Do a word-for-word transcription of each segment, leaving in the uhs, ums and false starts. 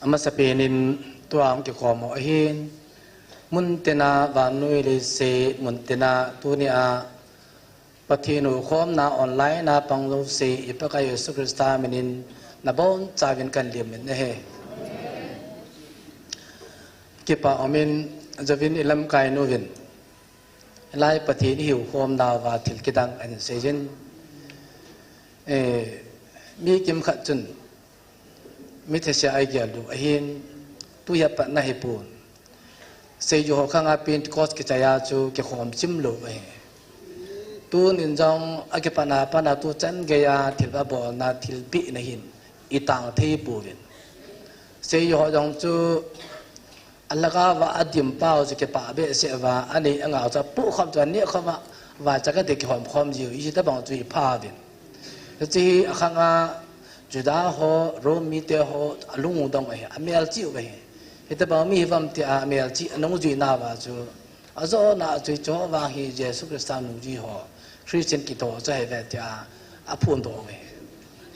Amasapen in tua hung kikhom u ahin, mun tina vannoi leiset mun tina tunia Pathen hukhomna online a pang jouse i Pakai Jesu Christa minin nabonchauvin kahin lim in ahi. Kipa umin, jouvin i lamkai nuvin, lai Pathen i hukhomnauva thil kidang ahin seijin, eh, mi kimkhat chun mi thase a igel u ahin, tu hi apatna hipon. Seijou ho khanga Pentecost kichai a chu kikhom chim lou ahi. Tunin jong akipatna patna tuchan geiya thil abolna thilpehna hin itang thei pouvin. Seijou ho jong chu alhagao va adim pau chu kipah behseh uva, anei angao chu apohkhom chu anehkhom a, vaicha kati kihomkhom jiu, hiche tobang chu hipha uvin. Hiche hi akhanga Juda ho, Rome mite ho alung u dong ahi, amelchih u ahi. Hitobang mi hivam tia amelchih anungjuinauva chu, ajona chu hicheho vang hi Jesu Christa nungjui ho, Christian kiti ho chu ahive tia aphondoh u ahi.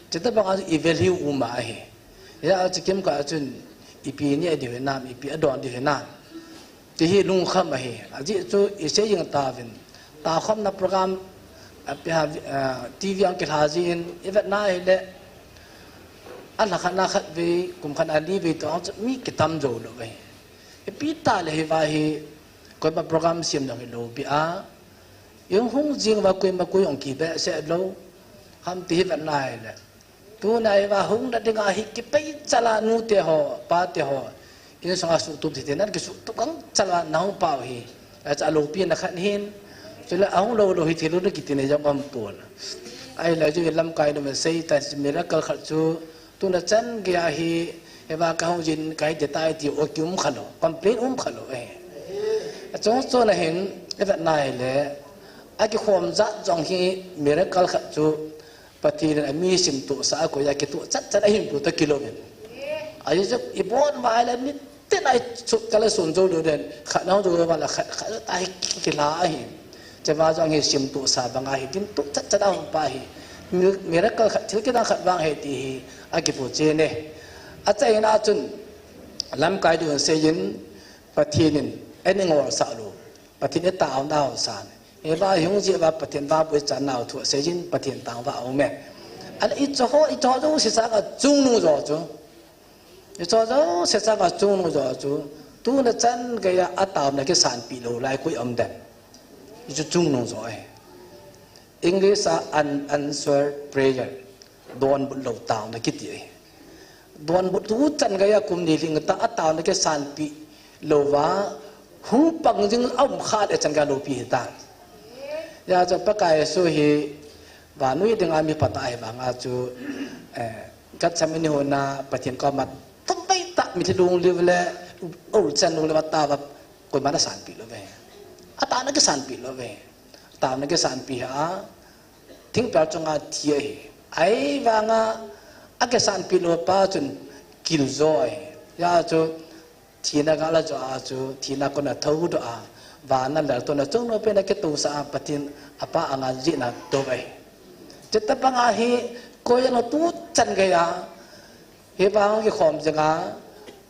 Chutobanga chu i value um ahi. Hijeh a chu kimkhat a chun ipi neh diu hinam, ipi adon diu hinam ti hi lungkham ahi. Ajeh chu isei jing tauvin, taokhomna program, a, TV a kilha jin ivetna hile, alha khatna khatvei, kum khatna nivei toh chu mi kitam joulou ahi. Ipi tah le hiva hi koima program sem jong hilou pi a, ihung hung jing uva koima koi hung kibehseh lou ham ti hi vetna hile, tuna hiva hungna dinga hi kipei chal a nute ho, pate ho, insunga suhtup thei thei nan kisuhtup gangchal a nahung pau hi, acha loupina khat hin, chule ahung lou lou hi thil u na kiti nei jong umpon. Ahile chu i lamkai nu in seitan miracle khat chu, tuna chan geiya hi, hiva kahung jin kahi ding tai ti o kium khalou, complain um khalou ahi. Achung chuna hin ivetna hile, akikhom jat jong hi miracle khat chu, Pathen in ami simtohsa a koiya kitoh chatchat ahin pu toh kilouvin. Ajeh chu ibon uva ahile mitin a isut kal a sun jou lou den, khat nahung jou uva le khat, khat ta hi kikilha ahi. Chuva jong hi simtohsa banga hi dintoh chatchat ahung pa hi. Mi-, miracle khat, thil kidang khat vang ahi ti hi akipu chen e. Achaina a chun lamkai nu in seijin, Pathen in eingolsah lou, Pathen itaonau san, hiva ihung jeh uva Pathen vangboh ichannau thu aseijin, Pathen tangvah aum e. Ahile hicheho, hicheho jouse sanga chungnung jo chu, hicheho jouse sanga chungnung jo chu, tuna chan geiya ataona kisanpeh lou lai koi um dem? Hichu chungnung jo ahi. English a unanswered prayer, donbut lou taona kiti ahi. Donbut tu chan geiya kum ni lhing ta ataona kisanpeh louva hung pang jing aum kha le chan geiya loupi hitan. Hijeh chun Pakai Jesu hi vannoi dinga mi phatah ahi vanga chu, eh, Gethsemane hon a Pathen koma thumvei tah mitlhi lunglhai le, ulchan lunglhai tah uva koiman asanpeh louve. Ataona kisanpeh louve. Ataona kisanpeh a, thingpel chunga thi ahi. Ahivanga akisanpeh lou pa chun kil jo ahi. Hijeh chun thina gal ajo a chu, thina kona thoudoh a, vana laltouna chungnungpen a kitousah a, Pathen apa anga jihna tou ahi. Chutobanga hi, koiman tu chan geiya hiva hung kikhom jinga,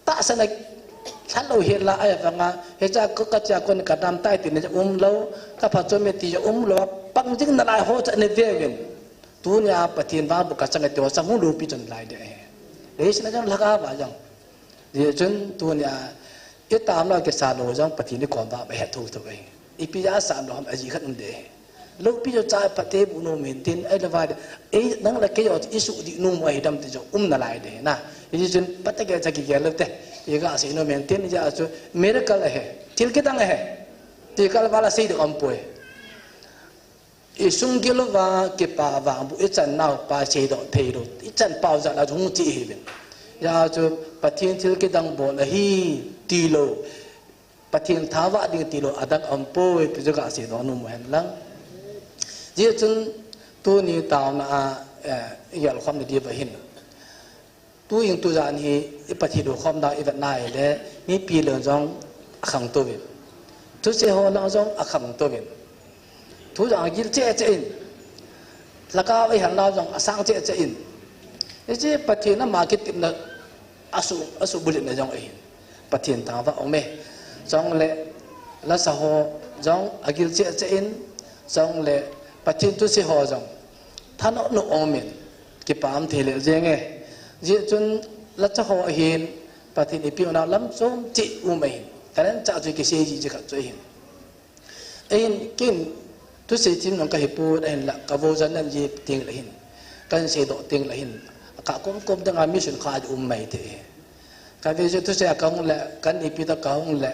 tahsan a lhalou hel a, ahivanga hichea kon, kachea kon kadam tai tina jong umlou, kaphatchom e ti jong umlou a pang jing nalai ho chu ana veuvin. Tunia Pathen vangboh kachang e ti ho chu hung loupi chun lai ding ahi. Leiset a jong, lhagao a jong. Hijeh chun tunia itaonau kisa lou jong Pathen ikom uva ahet thouthou ahi. Ipi jeh a sat lou ham ajeh khat um ding ahi. Loupi chu cha phatthei boh nom hen tin, ahilou vale, ei, nang le kei joh isuhdih nom u ahidem ti jong um nalai ding ahi na. Hijeh chun phatah geiya cha kigel lou te, iga sei nom hen tin, hijeh a chu miracle ahi, thil kidang ahi, ti kalval a sei ding aumpoi. Isunggil uva kipa vangboh ichannau pa seidoh theilou, ichan pau jat a hung che ahiuvin. Hijeh a chu Pathen thil kidang bol ahi tilou, Pathen thavah ding tilou adang aumpoi ti chu ga seidoh nom u hen lang. Hijeh chun tuni taona a, eh, igelkhomna diuva hin, tuin tujan hi i Pathen hukhomna ivetna hile, mipi lang jong akhangtou vin, thusei ho lang jong akhangtou vin, thu jong agil cheh cheh in, lhagao a ihelnau jong asang cheh cheh in, hiche Pathen ama kitepna Asu, asu bulit na jong ahin. Pathen thangvah um e. Jong le, lasa ho jong agil cheh cheh in, jong le, Pathen thusei ho jong thanop nop um in, kipah um thei lel jeng e. Jeh chun, lasa ho ahin, Pathen ipi u na lam chom cheh um ahin. Kanen cha chu kisei ji ji khat chu ahin. Ahin kin, thusei thim nang kahi put ahin la, ka vo jan nan ji ting la hin. Kan sei doh ting la hin. Ka kom kom dang a mission kha um mai te. Ka ve je thusei a ka hung le, kan ipi ta ka hung le.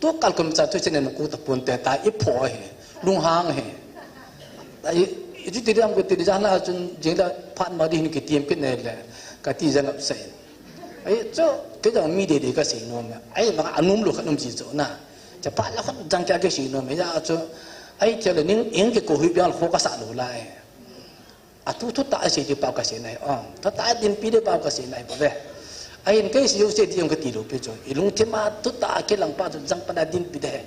Tu kal kom cha thusei nen ku ta pun te ta i pho he. Lung hang he. Ai, i ti ti dam ko ti jan la chun jing da phat ma di hin ki tiam kit ne le. Ka ti jang ap sai. Ai, chu, kei jong mi dede ka sei nom e. Ai, bang a nom lou khat um ji chu na. Cha pa la khat jang kya ka sei nom e. Ya chu, ai, thil le ning eng ke ko hui bial focus a lou lai. A tu thu ta sei ti pau ka sei nai. Oh, thu ta din pi de pau ka sei nai ba ve. Ai, in kei sei u sei di ong ka ti lou pi chu. I lungthim a thu ta ke lang pa chu jang pa na din pi de.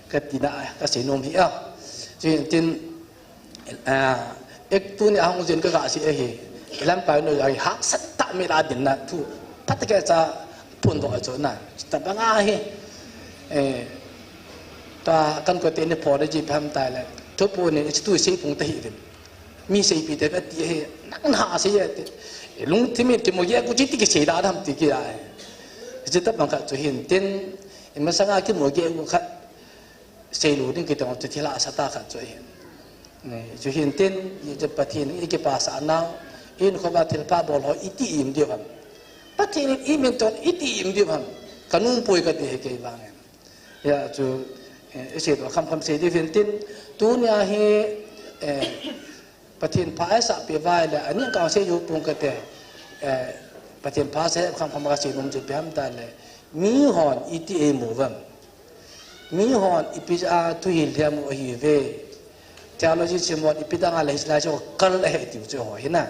Ka ti na, ka sei nom hi a. Chu tin, Ah, ek tuni ahung jin ka ga si ahi. Lampai nu ahi, haksat tah mi la din na thu. Phat ke cha phun do chu na. Tabang ahi. Eh, ta kan ko te ni pho de ji pham tai le. Thu pu ni tu sei phung ta hi vin. Mi sei pi te ka ti he. Nang na sei ye te. Lungthim in ki mo ye ku ji ti ki sei da dam ti ki ai. Ji tabang ka chu hin tin. Ima sanga ki mo ye ku khat. Sei lou ding kiti chu thil hahsa tah khat chu ahi. Ni, chu hin tin, i chu Pathen i kipasah nau, in khoma thil pha bol ho i ti im diu ham. Pathen in i min ton i ti im diu ham. Ka nung poi ka ti he kei vang em. Ya chu, eh, i sei lou kham kham sei diu hin tin, tunia hi, eh, Pathen pha asah pi vai le, ani ka sei u pung ka te, eh, Pathen pha sei kham kham ka sei nom chu pi ham ta le, mi hon i ti ei mu vam. Mi hon ipi a thuhil hiam u ahi ve. Theology chimon ipi dang a le hislai chu kal ahi tiu chu ho hi na.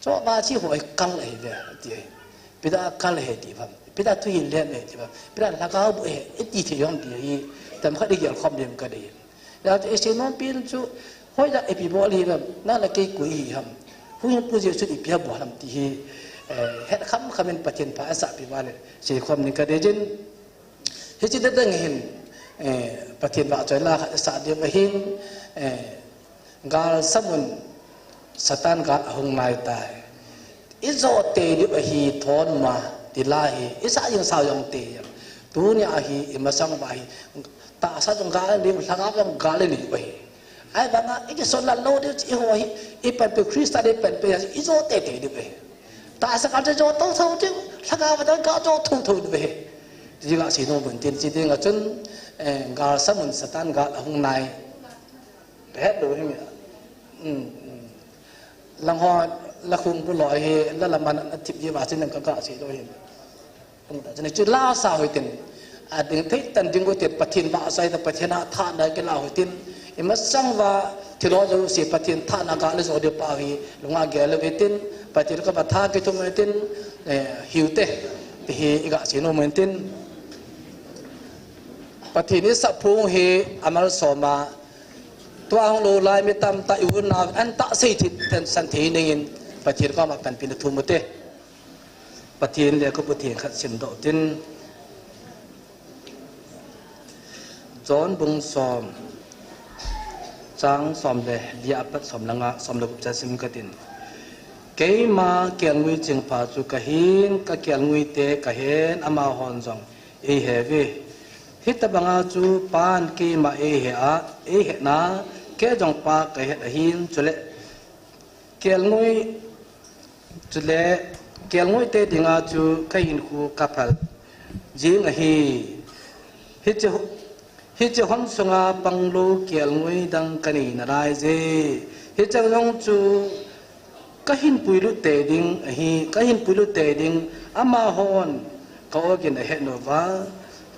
Chu ba chi ho kal ahi ve ti ahi. Pi da kal ahi ti vam. Pi da thuhil hiam ahi ti vam. Pi da lhagao bu ahi ti thei yom ti ahi. Tam khat i gel khom dem ka dei. Ya te se non pin chu hoi da ipi bol hi vam. Na la kei ku hi ham. Hu hin pu je chu ipi ha bol ham ti hi. Eh, het kham kham in Pathen pha asah pi va le. Se khom ning ka dei jin. Hiche te dang hin, eh, Pathen vahchoi la khat i sah diu ahin, eh, gal samun Satan gal ahung nai tai. I jo te diu ahi thon ma ti la hi, i sa jing sao jong te. Tunia hi, i masang va hi, tahsa jong gal diu, lhagao jong gal diu ahi. Ai banga, i kisonlha lou diu, i ho hi, i panpi Christa diu, panpi, i jo te te diu ahi. Tahsa kal chu jo to tho diu, lhagao va ka jo tho tho diu ahi. Ti ga sei nom mun tin chi ding a chun, eh, gal samun Satan gal ahung nai. He lo hi mi. Um, um. Lang ho, la khung bu lo hi, la la man a thip ji va chin ka ga sei lo hi. Kum ta chun chu la sa hoi tin. A ding thei tan ding ko te Pathen ba sai ta Pathen a tha na ke la hoi tin. I masang va thilo jo se Pathen tha na ga le jo de pa hi. Lunga ge le ve tin. Pathen ka ba tha ke thum ve tin. Eh, hiu te. Ti hi i ga sei nom mun tin. Pathen i sa phung hi amal soma. Tua hung lo lai mi tam ta i un na an ta sei thit ten san thei ning in Pathen ka ma kan pin thum u te. Pathen le ka Pathen khat sim doh tin. John bung som, chang som le li apat som le nga, som le gup cha sim ka tin. Keima kelngoi chingpha chu ka hin, ka kelngoi te ka hen, amahon jong ei he ve. Hitabanga chu Pan keima ei he a, ei he na, kei jong Pa ka het ahin, chule kelngoi, chule kelngoi te dinga chu ka hinkho ka phal jing ahi. Hiche, hiche hon sunga pang lou kelngoi dang ka nei nalai je. Hiche jong chu ka hin puilut te ding ahi, ka hin puilut te ding amahon ka ogin ahet nau va,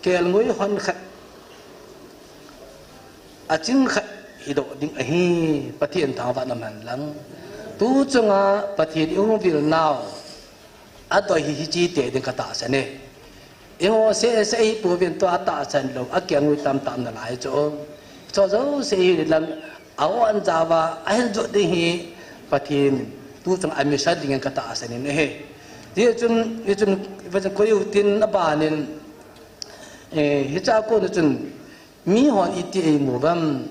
kelngoi hon khat a ching khat hi doh ding ahi, Pathen thangvah na man lang. Tu chunga Pathen i hung vil nau, a doi hi hiche te ding ka tahsan e. I ho se se hi pu vin tua tahsan lou, a kelngoi tam tam nalai chu. Chu jo se hi lam, a on java, a hin jo ding hi, Pathen tu chunga a mission ding ka tahsan in ahi. Hichun, hichun, hichun koi u tin aban in, eh, hiche a kon chun, mihon iti eimu uvam,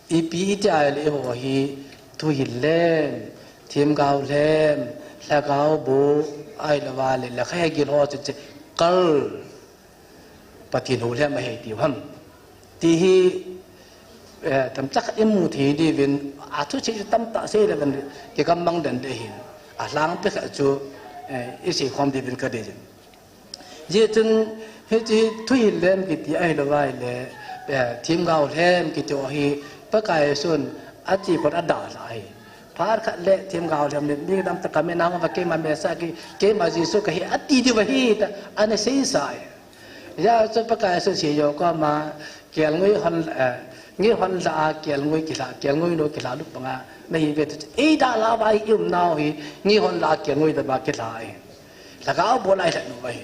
ipi iti ahile eiho hi, thuhil lhem, themgao lhem, lhagao boh, ahilou vale, lekha hegil ho chu che, kal, Pathen houlhem ahi tiu ham. Ti hi, eh, tamcha khat imu thei diuvin, athusei chu tamtah sei le van, kigam mang den de hin. Alhangpi khat chu, eh, isei khom diuvin kadei jin. Hijeh chun, hiche thuhil lhem kiti ahilou vale, eh, themgao lhem kiti ho hi, Pakai Jesun, ache kon adalha ahi. Phat khat le themgao lhem le, mi dang tah kamin nang va keima Messiah kahi, keima Jesu kahi, ati diu ahi tia, ana seisa ahi. Hijeh chun Pakai Jesun seijuh koma, kelngoi hon, eh, ngei hon lah a kelngoi kilha, kelngoi nou kilha lut banga, nahi uve ti chu. Eidalha uva hi iumnau hi, ngei hon lah a kelngoi dam a kilha ahi. Lhagao boh lah a ilhat u ahi.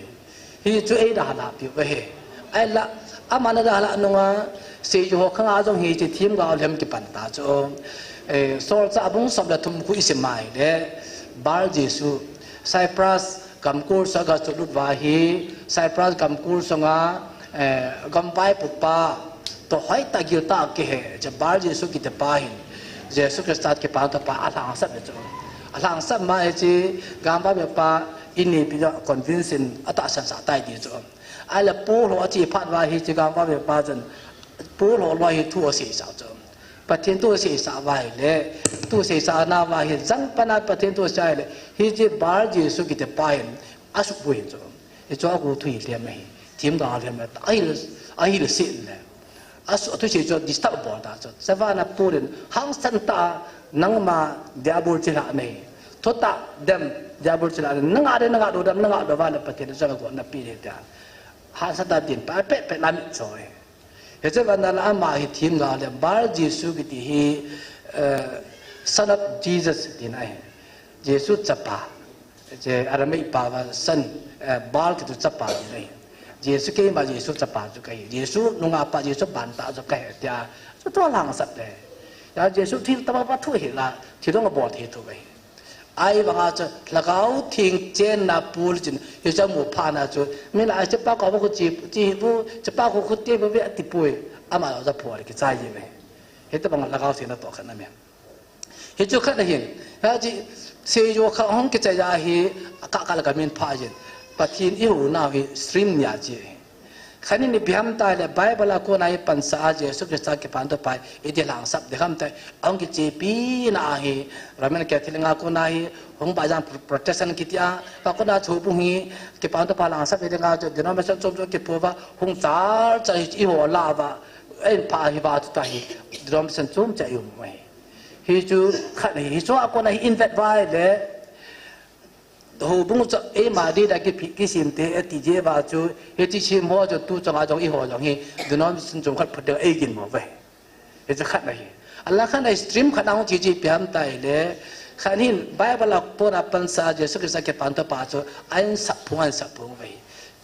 Hichu eidalhah piu ahi. Ahinla, ama nadalhah nunga, seijuh ho khanga jong hiche themgao lhem kipan ta chu. Eh, Solchah bung som le thum khu isim a ahile, Bar Jesu, Cyprus gamkol sunga gacholut uva hi, Cyprus gamkol sunga, eh, gamvaipopa, toh hoitah giltah a kihe, hiche Bar Jesu kitipa hin, Jesu Christa kipana thupha alhangsap e chu. Alhangsap ma hiche, gamvaipopa, ineipi jong convince in atahsan sah tai ti chu. Ahile Paul ho ache phat uva hiche gamvaipopa chun, Paul ho loi hi thu aseisah chu. Pathen thu aseisah uva ahile, thu aseisah nauva hi, jangpan a Pathen thu asei ahile, hiche Bar Jesu kitipa hin, asuhboi hin chu. Hichu a kon thuhil lhem ahi. Themgao lhem ahi. Ahil, ahilse le. Asu, athusei chu disturb bol ta chu. Chuvang a Paul in hangsan tah a nangma Diabol chilhah nahi. Thutah dem Diabol chilhah nahi. Nanga de nanga lou dem, nanga lou uva le Pathen in jong agotna pe ding tia. Hangsan tah a din pa pehpeh na mitcho e. Hiche vang a la ama hi themgao lhem, Bar Jesu kiti hi, eh, son of Jesus tina ahi. Jesu chapa. Hiche Aramaic pao a son, eh, Bar kiti chapa tina ahi. Jesu keima Jesu chapa chu kahi. Jesu nungah pa Jesu bantah chu kahi tia. Chutoh alhangsap e. Hijeh a Jesu thil tobang pa thuhil a, thil dang abol thei thou ahi. Ahivanga chu Lhagao Theng chenna Paul chun hiche amu phat na chu, mi lah a hichepa koma khu che, che hih un, hichepa khu khu te uve atipoi. Ama jong aphol kichai jeng e. Hitobang Lhagao Theng natoh khat na me. Hichu khat ahin. Hiche seijuh khat hung kichai a hi, akah kah le kamin phah jin. Pathen ihounau hi stream ni a che. Khat in ipi ham tile Bible a kona hi pansah a Jesu Christa kipana thupha hi iti lhangsap ding ham tile, ahung kichepi na ahi, Roman Catholic a kona hi, hung ba jang Pro-, Protestant kiti a, va kona chu bung hi, kipana thupha lhangsap hi dinga chu denomination chom chom kipu uva, hung chal chal hi iho lah uva, ahin phah hi va chu ta hi, denomination chom chom ium u ahi. Hichu khat ahi, hichu a kona hi invet uva ahile, Houbung chu eima dia kipi, kisem te ati jeh uva chu, hiche sem ho chu tu chunga jong eiho jong hi, denomination chom khat phut ding eiginmo uve. Hichu khat ahi. Alang khat a stream khat ahung che chu ipi ham tile, khat hin Bible a kona pansah a Jesu Christa kipana thupha chu ahin sap phung, ahin sap phung uve.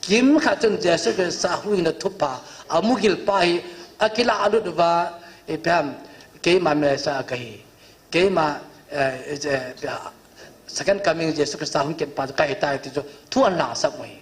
Kimkhat chun Jesu Christa huhhingna thupha, amu gil pa hi, akilah lut uva, ipi ham, keima Messiah kahi. Keima, eh, eh, second coming Jesu Christa hung kit pa chu kahi tai ti chu thu ahin lhangsap u ahi.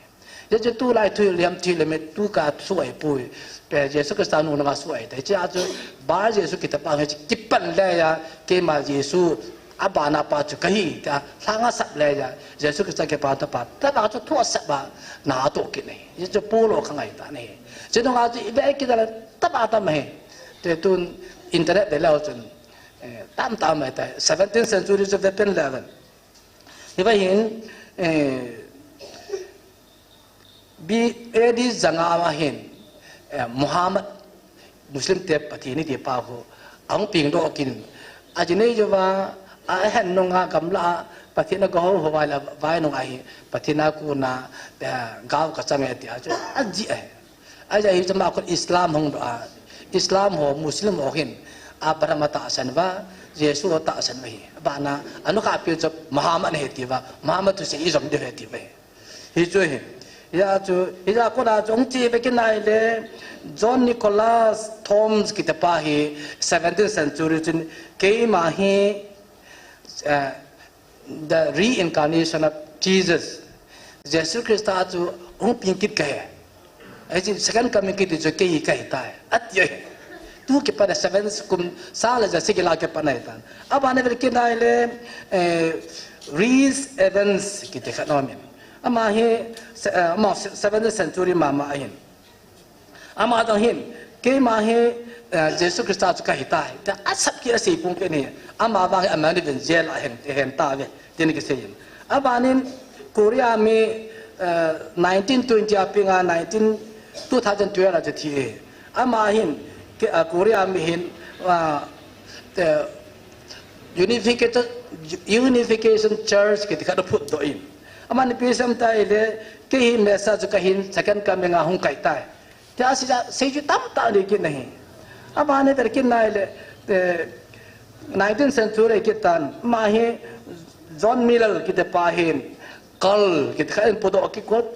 Hijeh chun tulai thuhil lhem, thuhil lhem hi tu kah a suh ahipoi. Pe Jesu Christa nung nunga suh ahitai. Hiche a chu Bar Jesu kitipa hi kipan le a, keima Jesu abana pa chu kahi tia lhang asap le a, Jesu Christa kipana thupha tobang chu thu asap a na atoh kit ahi. Hijeh chun Paul ho khangai tan ahi. Hiche nunga chu ive kit le tobang tam ahi. Te tun internet ve leu chun Eh, tam tam mai tai. Seventeenth century chu ve pen le aven. Hiva hin, eh, B, A D janga ma hin, eh, Muhammad, Muslim te Pathen iti pa khu, ahung peng doh kit in. Ajinei jouva, ahen nunga gamla a, Pathen aga hou hou vai la, vai nunga hi, Pathen a kona, eh, gao kachang e tia chu, ajih e. Ajeh chu ama khun Islam hung doh a, Islam ho, Muslim ho hin, Abraham atahsan uva, Jesu atahsan uva ahi. Abana, anukha pi chu Muhammad ahi tia, Muhammad thusei ijom diu ahi tia. Hichu hi. Hijeh chun, hijeh a kona chu hung che ve kit nai le, John Nicholas Thoms kiti pa hi, seventeenth century chun, keima hi, eh, The Reincarnation of Jesus. Jesu Christa chu hung peng kit kahi. Hiche second coming kiti chu kei hi kahi tai, ati ahi. Tu kipat a seven kum sang le ja sagi lah kipat ahitan. Abana vel kit nahile, eh, Rhys Evans kiti khat aumin. Ama hi, eh, ama seventh century mama ahin. Ama jong hin, keima hi, eh, Jesu Christa chu kahi tai, tia asap kit a asei pum kit ahi. Ama vang hi aman uvin jail a ahen, ahen tauve, tin kisei in. Abanin Korea mi, eh, nineteen twenty a peng a, nineteen, two thousand twelve a chu thi e. Ama hin, ke, ah, Korea mi hin, ah, eh, Unification, Unification Church kiti khat aphutdoh in. Aman ipi asei em tile, kei hi Messiah chu kahin, second coming a hung kahi tai, tia asei, asei chu tamtah anei kit ahi. Abana vel kit nahile, eh, nineteenth century kit tan, ama hi John Milner kiti pa hin, cult kiti khat ahin phutdoh,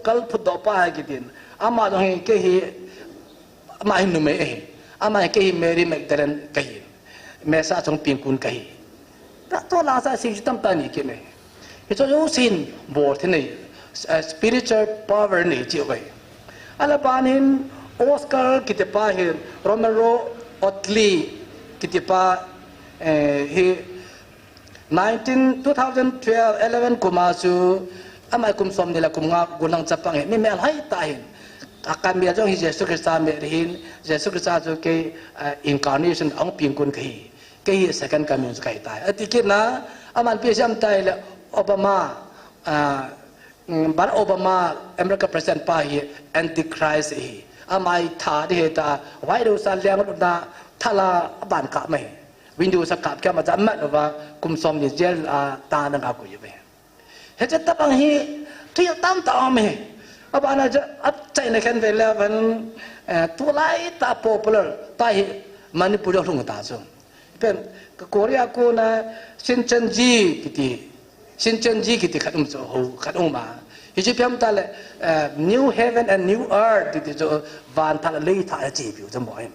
cult phutdoh pa ahi kitin. Ama jong hi kei hi, ama hi numei ahi. Ama hi kei hi Mary Magdalene kahi. Messiah chu hung peng kon kahi, tia tua lasa asei chu tamtah anei kit ahi. Hichu jousen bol thei nei, eh, spiritual power nei chu ahi. Aban in Oscar kiti pa hin, Romero Otley kiti pa, eh, hi nineteen, two thousand twelve, eleven kum a chu, ama kum somni le kum nga, gollhang chapang ahi, mi melhoi tah ahin. Akamel jong hi Jesu Christa mel ahin, Jesu Christa chu kei, eh, incarnation, ahung peng kon kahi. Kei hi second coming chu kahi tai, ati kit in. Aman ipi asei em tile, Obama, ah, mm, Barack Obama, America President pa hi Antichrist ahi. Ama hi that ding ahi tia, White House a leng lut a, thal a aban kap mai. Window a kap kei ma cha mat uva, kum somni jail a tang ding akoi uve. Hiche tobang hi thil tamtah aum e. Abana chu achaina khat vele vang, eh, tulai tah popular tah hi Manipur a hung ta chu. Pen Korea kona Shincheonji kiti, Shincheonji kiti khat um chu, ho khat um a. Hichu ipi ham tile, eh, New Heaven and New Earth kiti chu, van thah le lei thah achepiu chu mo ahi.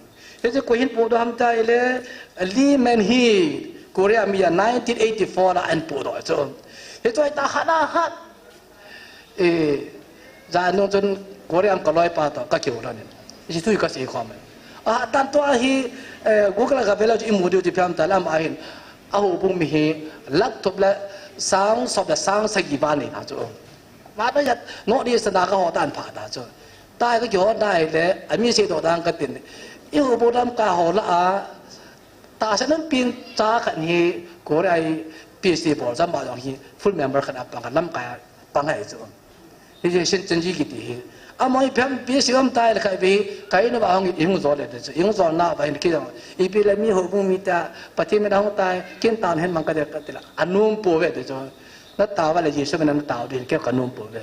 Hichu koi hin podoh ham tile, Lee Man-hee, Korea mi a nineteen eighty-four a ahin podoh chu. Hichu ahita khat a khat. Eh, jan nung chun Korea a kaloipa toh kakihou lhonin. Hichu tui kasei khom e. Ahat tan tua hi, eh, Google a kavel a chu imu diu chu ipi ham tile ama hin, ahoubung mi hi lakh thum le sang som le sang sagi val nei ta chu. Vannoi a, North East a kaho tan pha ta chu. Tua hi kakihou nahile, ami seidoh dan katin. Ihoubung lamkai ho lah a, tahsan umpi cha khat hi Korea a PhD bol jam ba jong hi full member khat a pang, lamkai a pang ahi chu. Hiche Shincheonji kiti hi. Ama hi ipi ham PhD um tai le khat vei, ka in uva hung, ihung jol le chu. Ihung jol nauva hin kei jong, ipi le mi houbung mi ta, Pathen min a hung tai, ken taona hen mang kate kati le, anom pouve ti chu. Natao uva le Jesu min a natao ding, kei kanom pouve.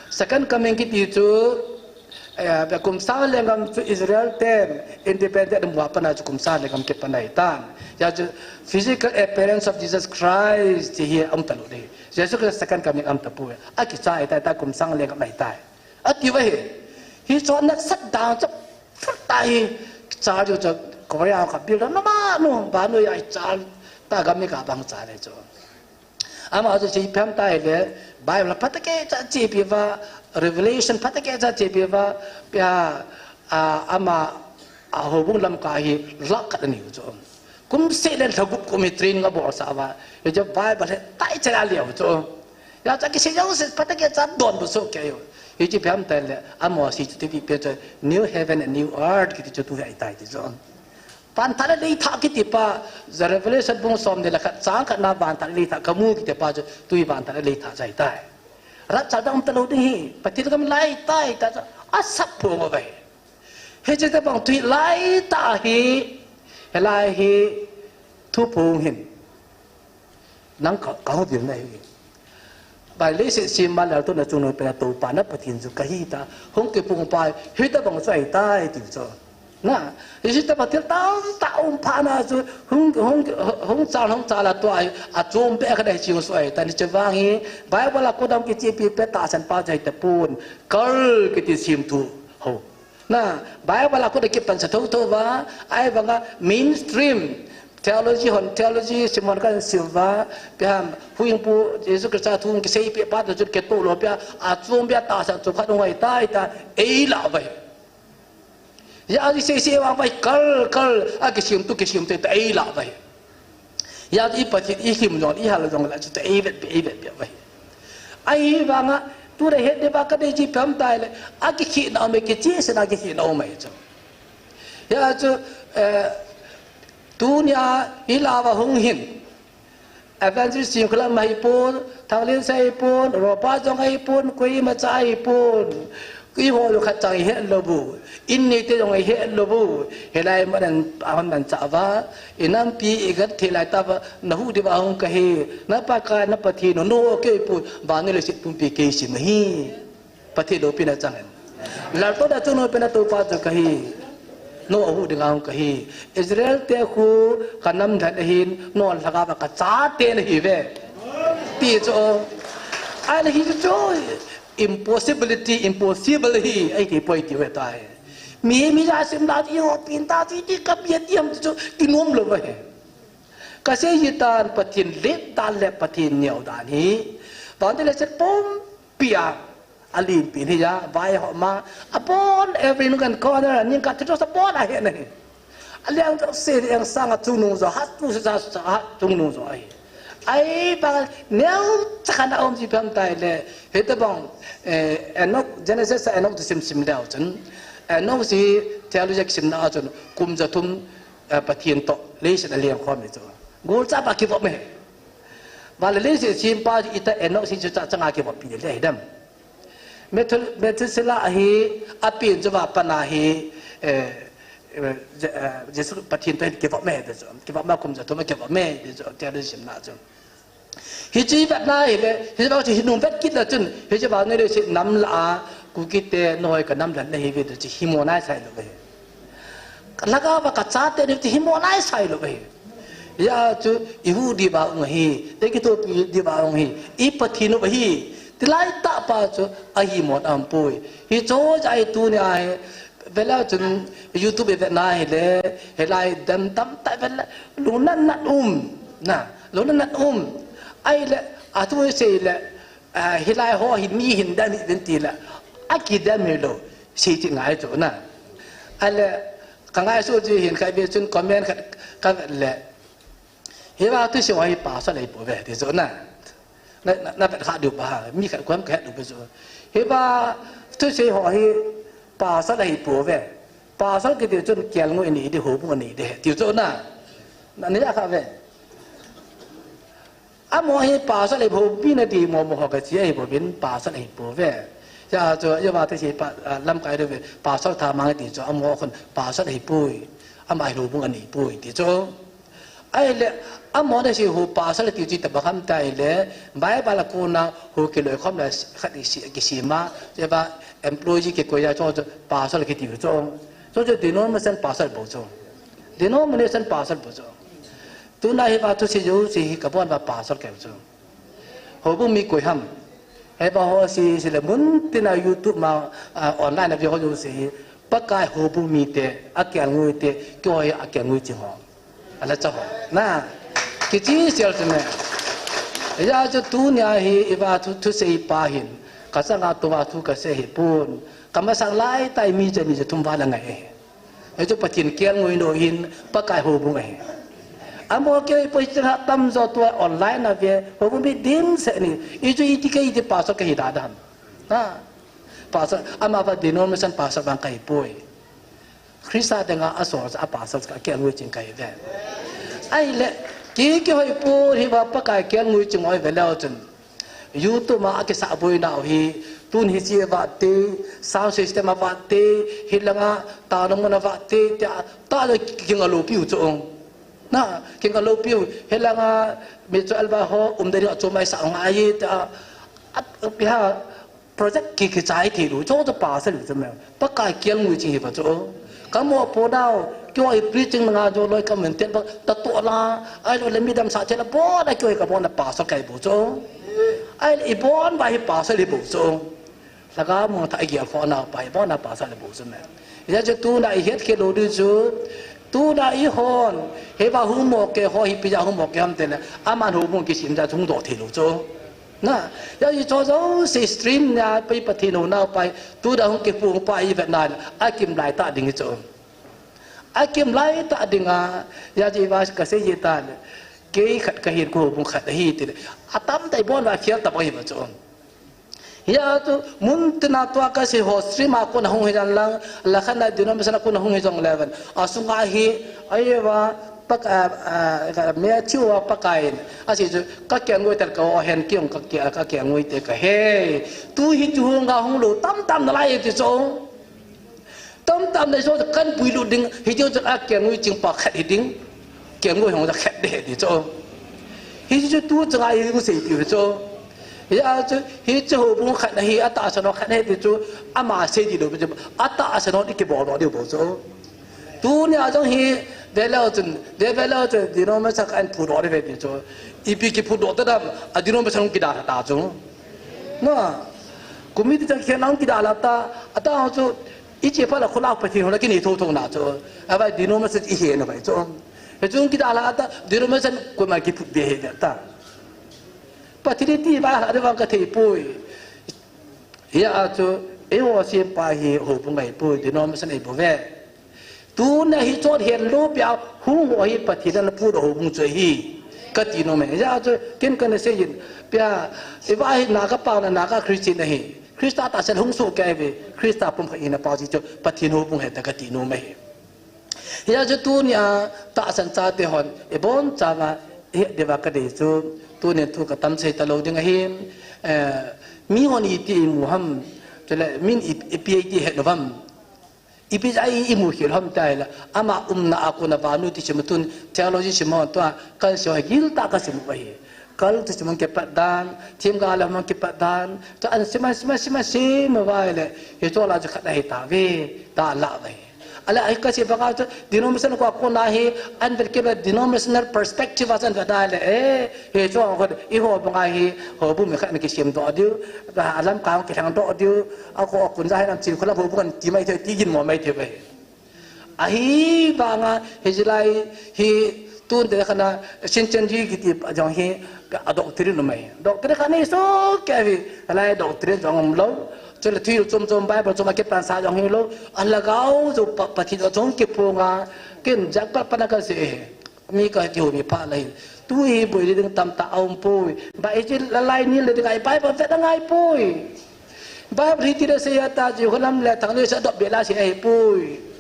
Second coming kiti chu, eh, kum sang lenggam chu Israel ten independent amu a pat a chu kum sang lenggam kipat ahitan. Hijeh chun physical appearance of Jesus Christ hi aum talou ding. Jesu Christ second coming aum tapouve. Akicha ahitai, tua kum sang lenggam ahitai, atiuve. Hichu nasatah dan chu, phut tah a hi, kicha diu chu, Korea a kabil dan, nama nu, vannoi a icha, tua gam mi kabang cha le chu. Ama chu ipi ham tile, Bible phatah a kichepi uva, Revelation phatah a kichepi uva, pia, a, ama, ahoubung lamkai hi lakh khat anei u chu. Kum seh le lha gup kum hi training abolsah uva, hichu Bible hi taichai a leu chu. Hijeh chun kisei jouse phatah a kicha donbut soh kei u. Hichu ipi ham tile, ama sei chu ipi ham tile, New Heaven and New Earth kiti chu tu hi ahitai ti chu. Van thah le lei thah kiti pa, Revelation bung somni le khat chang khat na van thah le lei thah kamu kiti pa chu, tu hi van thah le lei thah chu ahitai. Rapture dang um talou ding hi, Pathen gam lai tai ta chu, asap phong uve. Hiche tobang tu hi lai tah hi, hilai hi, thu phong hin. Nang ka, kahou ding nahi. Bai leiset sem a laltouna chungnung pena Toupa na Pathen chu kahi ta, hung kiphong pa, hitobang chu ahitai tiu chu. Na, hiche tobang thil tamtah um phat na chu, hung, hung, hung chal, hung chal a tua, achom beh khat ahi ching chu ahitai, hiche vang hi, Bible a kot a hung kichepi pet tahsan pa chu ahitapon, cult kiti semthu ho. Na, Bible a kot a kipansa thotho uva, ahivanga mainstream, Theology hon, theology sim hon kahin sim uva, ipi ham, Huhhingpu Jesu Christa thu kisei peh pa toh chun kitou lou pia, achom pia tahsan chom khat hung hi tai ta, ei lah uva ahi. Hijeh a chu isei sei vang uva ahi, kal, kal, akisim tu, kisim tu ta, ei lah uva ahi. Hijeh a chu i Pathen, i him jong, i hal jong lah chu ta, ei vet peh, ei vet peh uva ahi. Ahivanga, tuna het diuva kadei chu ipi ham itile, akikhehna um e, kichehsetna a kikhehna um ahi chu. Hijeh a chu, eh, tunia i lah uva hung hin, Evangelist Chingkholam ahipon, Thanglinsei ahipon, Ropa jong ahipon, koimacha ahipon. Eiho jong khat chang ihet lou u. In neite jong ihet lou u. Hilai mun a ahung manchah uva, inampi igenthei lai tah uva, nahuh diuva hung kahi. Na Pakai, na Pathen u, nao kei poi, vannoi leiset pumpi kei sim ahi. Pathen loupina chang in. Laltouna chungnung pena toupa chu kahi. Nao ahuh dinga hung kahi. Israel te khu kanam lhen ahin, nao lhagao va kachate nahiuve, ti chu. Ahile hichu impossibility, impossible ahi, eiti poi tiu ve tai. Mi, mi jasim da ti ho pin ta ti ti ka bia ti ham chu kinom lou uva ahi. Kasei ji tan, Pathen let dan le Pathen neo dan hi. Vannoi leiset pumpia alenpi ahi a, vaihom a, abon every nook and corner, ningkah thil jouse abon a ahet ahi. Aleng jouse, leng sang a chungnung jo, hat tu sa, sa, hat chungnung jo ahi. Ahivang neocha khat ana um ji ipi ham itile, hitobang, eh, Enoch, Genesis a Enoch chu simsim leu chun, Enoch chu theology kisimna a chun, kum jathum, eh, Pathen toh leiset a aleng khom ahi chu. Golchapa kivop ahi. Vale leiset sempa chu ita Enoch chu cha changa kivoppi le ahi dem. Methu-, Methuselah hi apen chu va pana hi, eh, eh, Je-, eh, Jesu Pathen toh hin kivop ahi ti chu. Kivop ma kum jathum a kivop ahi ti chu, theology simna chu. Hichu ivetna hile, hichu vang chu hinung vet kit le chun, hichu vannoi leiset nam lah a, Kuki te, nahoi kanam lhen nahiuve ti chu himo nai sai lou ahi. Lhagao va kachate nahiu ti himo nai sai lou ahi. Hijeh a chu ihuh diuva hung ahi, ikithopi diuva hung ahi, i Pathen u ahi, ti lai tah pa chu ahimo aum poi. Hichu jeh a tunia hi, vele chun YouTube ivetna hile, hilai dem tamtah vele, lungnatna um, na, lungnatna um. Ahile, athu isei le, ah, hilai ho hi mi hin dem hih uvin tile, akidem hilou, sei ti ngai chu na. Ahile, kangaisut ji hin khat ve chun comment khat kavet le, hiva thusei ho hi pastor ahipouve ti chu na. Na, na, na vet kha diu pa, mi khat kom kahet diu pa chu. Hiva thusei ho hi pastor ahipouve. Pastor kiti chun kelngoi anei ding, houbung anei ding ahi ti chu na. Na, na ja kha ve. Amaho hi pastor ahi, houbung mi nadei momo ho kache ahibouvin pastor ahipouve. Hijeh a chu, hiva thusei pa, ah, lamkai diu ve, pastor thamang ti chu, amaho khun pastor ahipoi. Ama hi houbung aneipoi ti chu. Ahile, amaho thusei ho pastor ti chu itobang ham itile, Bible a kona ho kiloikhom le khat isi, kisima, hiva employee kikoi a chu, chu pastor kiti chu. Chu, chu denomination pastor bou chu. Denomination pastor bou chu. Tuna hiva thusei jouse hi kabon uva pastor keu chu. Houbung mi koi ham. Hiva ho sese le mun tina YouTube ma, ah, online a ve ho jouse hi, Pakai houbung mite, akelngoi te, keiho hi akelngoi ching ho. Ala cha ho. Na, kichesel chu me. Hijeh a chu tunia hi iva thu, thusei pa hin, kachanga touva thu kasei ahipon. Kamasang lai tah a mi ja ni jathum val angai ahi. Hichu Pathen kelngoi nau ahin, Pakai houbung ahi. Amaho kei poi chang tamjo tua online a ve, houbung mi dimset ni. Hichu iti kei iti pastor kahi da dam. Ha. Pastor, amava denomination pastor vang kahipoi. Christa dinga asol a pastor kakelngoi ching kahiuve. Ahile, kei kihoi pon hiva Pakai kelngoi ching ho ive leu chun. YouTube a akisah boinau hi, tun hiche a vat te, sound system a vat te, hilanga, tana mun a vat te, tia, tah le kinga loupiu chu. Na, kinga loupiu, hilanga, mi chu alba ho, um ding a chu mai sa ngai, tia, a, a, ha, project ki, kichai thei lou, chu chu pastor chu me. Pakai kelngoi ching hiva chu. Kamoh pon nau, keiho hi preaching nga jo loi ka maintain ba, ta toh la, ahilou le midam sah thei la, bon a keiho hi kabon a pastor kahi bou chu. Ahile ibon uva hi pastor hi bou chu. Lhagao mangthah a igel khoh nau pa hi bon a pastor hi bou chu me. Hijeh chun tuna ihet khel lou diu chu, Tuna eihon, hiva hung mo kei ho hi ipi jeh a hung mo kei ham tile, aman houbung kisem jeh a hung doh thei lou chu. Na, hijeh chun jouse stream na pai Pathen houna pai, tuna hung kiphong pa ivet na le, akim lai tah ding hi chu. Akim lai tah ding a, hijeh a kasei ji tan, kei khat kahin ka houbung khat ahi tile, atam tah ibon uva fail tabang hi chu. Hijeh chun, mun tina tua kasei ho stream a kon a hung hijongleng, lakhan a denomination a kon a hung hijongleng, asunga hi, ahiva, Pak-, a, a, ka, Matthew a Pakaiyin, asei chu, kakelngoi tel kaho hen kei jong kake-, kakelngoi te kahe. Tu hi chu hung a hung lou, tamtah nalai ti chu. Tamtah nalai chu kan puilut ding, hiche chu akelngoi ching pa khat hiding. Kelngoi hung a khat ding hi ti chu. Hiche chu tu chunga hi hung seipi hi chu. Hijeh chun, hiche houbung khat ahi, atahsan ho khat ahi ti chu, ama sei ti lou chu, atahsan ho ikibol lou diu bou chu. Tunia jong hi, veleu chun, ve veleu chun, denomination khat in phudoh diu ve ti chu. Ipi kiphutdoh ta dam, a denomination hung kidalha ta chu. Na, committee chang khen hung kidalha ta, atah chu, iche phat la khulak Pathen houna kinei thotho na chu. Avai denomination ihet na vai chu. Hichun kidalha ta, denomination koima kiphut be hih ta. Pathen iti va ha de vang kathei poi. Hijeh chun, eiho sempa hi houbung ahipoi, denomination ahibouve. Tuna hiche het lou pia hung ho hi Pathen in aphudoh houbung chu ahi. Kati nom e. Hijeh chun, ken kana seiyin, pia, eiva hi Naga pao na Naga Christian ahi. Christa tahsan hung soh kei ve. Christa pumkhat hina pao chu Pathen houbung ahi tia kati nom e. Hijeh chun tunia tahsan chate hon, ibonchauva, ihet diuva kadei chu, tunin thu katam sei talou ding ahi, eh, mihon iti imu ham, chule min i, ipi iti ihet lou ham, ipi jeh a i, imu khel ham tile, ama umna a kona vannoi thusim a tun, theology sim hon tua, kan sei ho giltah kasim u ahi. Kal thusim hung kipat dan, themgao le hung kipat dan, tua asim, asim, asim, asim uva ahile, hiche lah a chu khat ahitauve, tia alah uve. Ahile, ahi kasei banga chu, denomination ko a kona hi, ahin vet kit uva denominational perspective a chu ahin vet uva ahile, eh, hiche ho, eiho banga hi, houbung mi khat ana kisemdoh diu, alamkai hung kilhengdoh diu, akho, akon ja hi lam chin kholam houbung kan ti mai thei, ti ginmo mai thei uve. Ahivanga, hiche lai hi, tun te khat a, Shincheonji kiti pa jong hi, a doctrine um ahi. Doctrine khat nei soh kei uve, hilai doctrine jong umlou. Chule thuhil chom chom Bible chom a kipansa jong hilou. Alhagao jong pa, Pathen jong kiphong a, ken jat pat pat na kasei e. Mi kati ho mi pha lai. Tu hi boi ding tamtah aum poi. Ba hiche lalai nil le ding a Bible vet angai poi. Bible hi ti le sei a ta ji, kholam le thang le sa dop be la sei ahipoi.